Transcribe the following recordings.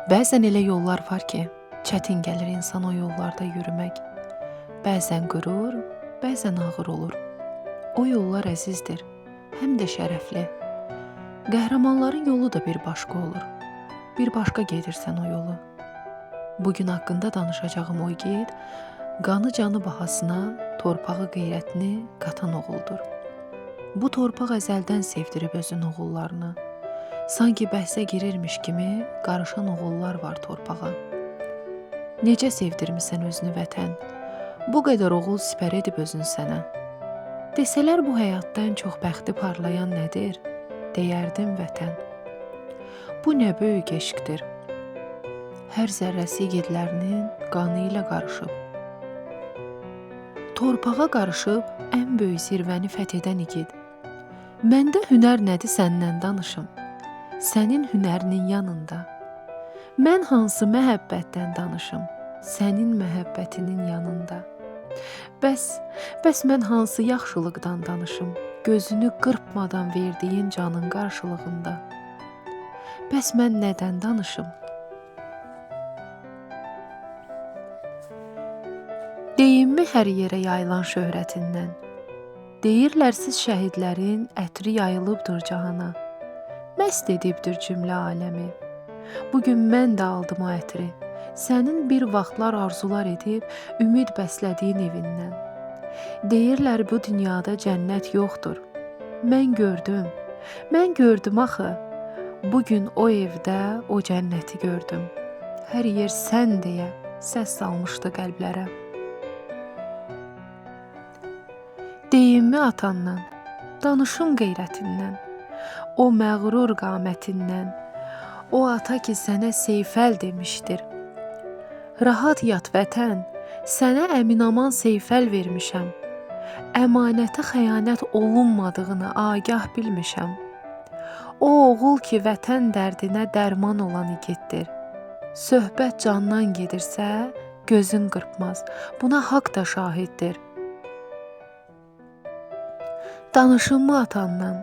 Bəzən elə yollar var ki, çətin gəlir insan o yollarda yürümək. Bəzən qürur, bəzən ağır olur. O yollar əzizdir, həm də şərəfli. Qəhrəmanların yolu da bir başqa olur. Bir başqa gedirsən o yolu. Bugün haqqında danışacağım o igid, qanı canı bahasına torpağı qeyrətini qatan oğuldur. Bu torpaq əzəldən sevdirib özün oğullarını. Sanki bəhsə girirmiş kimi qarışan oğullar var torpağa. Necə sevdirmisən özünü vətən? Bu qədər oğul sipər edib özün sənə. Desələr bu həyatda ən çox bəxti parlayan nədir? Deyərdim vətən. Bu nə böyük eşqdir. Hər zərrəsi igidlərinin qanı ilə qarışıb. Torpağa qarışıb ən böyük zirvəni fəth edən igid. Məndə hünər nədir səndən danışım. Sənin hünərinin yanında. Mən hansı məhəbbətdən danışım? Sənin məhəbbətinin yanında. Bəs mən hansı yaxşılıqdan danışım? Gözünü qırpmadan verdiyin canın qarşılığında. Bəs mən nədən danışım? Deyimmi hər yerə yayılan şöhrətindən? Deyirlər siz şəhidlərin ətri yayılıbdır cahana. Məst edibdir cümlə aləmi. Bugün mən də aldım o ətri. Sənin bir vaxtlar arzular edib ümid bəslədiyin evindən. Deyirlər bu dünyada cənnət yoxdur. Mən gördüm. Mən gördüm axı. Bugün o evdə o cənnəti gördüm. Hər yer sən deyə səs salmışdı qəlblərə. Deyimmi atandan, danışım qeyrətindən, o məğrur qamətindən, o ata ki sənə Seyfəl demişdir. Rahat yat vətən, sənə əminaman Seyfəl vermişəm. Əmanətə xəyanət olunmadığını agah bilmişəm. O oğul ki vətən dərdinə dərman olan igiddir. Söhbət candan gedirsə, gözün qırpmaz. Buna haqq da şahiddir. Danışımı atandan,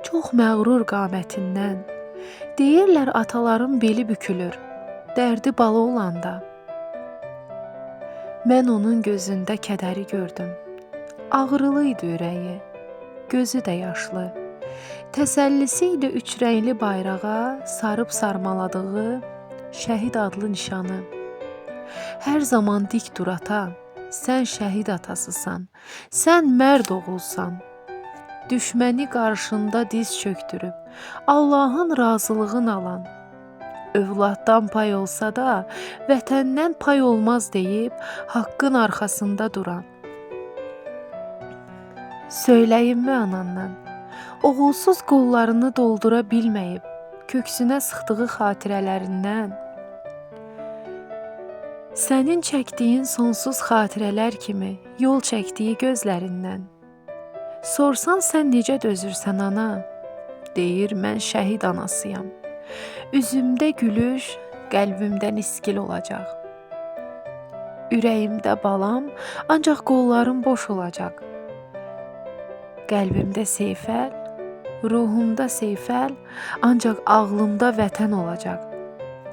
çox məğrur qamətindən. Deyirlər ataların beli bükülür, dərdi bala olanda. Mən onun gözündə kədəri gördüm. Ağrılı idi ürəyi, gözü də yaşlı. Təsəllisi idi üç rəngli bayrağa sarıb sarmaladığı şəhid adlı nişanı. Hər zaman dik dur ata, sən şəhid atasısan, sən mərd oğulsan. Düşməni qarşında diz çöktürüb, Allahın razılığını alan, övladdan pay olsa da, vətəndən pay olmaz deyib, haqqın arxasında duran. Söyləyimmi anandan? Oğulsuz qollarını doldura bilməyib, köksünə sıxdığı xatirələrindən. Sənin çəkdiyin sonsuz xatirələr kimi yol çəkdiyi gözlərindən. Sorsan sən necə dözürsən ana? Deyir mən şəhid anasıyam. Üzümdə gülüş, qəlbimdə niskil olacaq. Ürəyimdə balam, ancaq qollarım boş olacaq. Qəlbimdə Seyfəl, ruhumda Seyfəl, ancaq ağlımda vətən olacaq.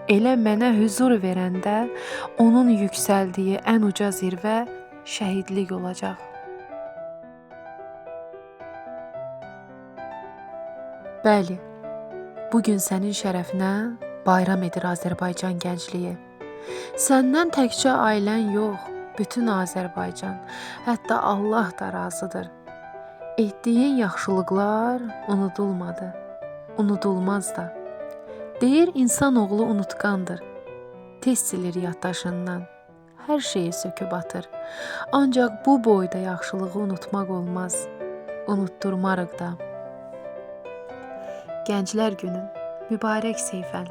Elə mənə hüzur verəndə onun yüksəldiyi ən uca zirvə şəhidlik olacaq. Bəli, bugün sənin şərəfinə bayram edir Azərbaycan gəncliyi. Səndən təkcə ailən yox, bütün Azərbaycan, hətta Allah da razıdır. Etdiyin yaxşılıqlar unudulmadı, unudulmaz da. Deyir insanoğlu unutqandır. Tez silir yaddaşından. Hər şeyi söküb atır. Ancaq bu boyda yaxşılığı unutmaq olmaz. Unutturmarıq da. Gənclər günün mübarək Seyfəl.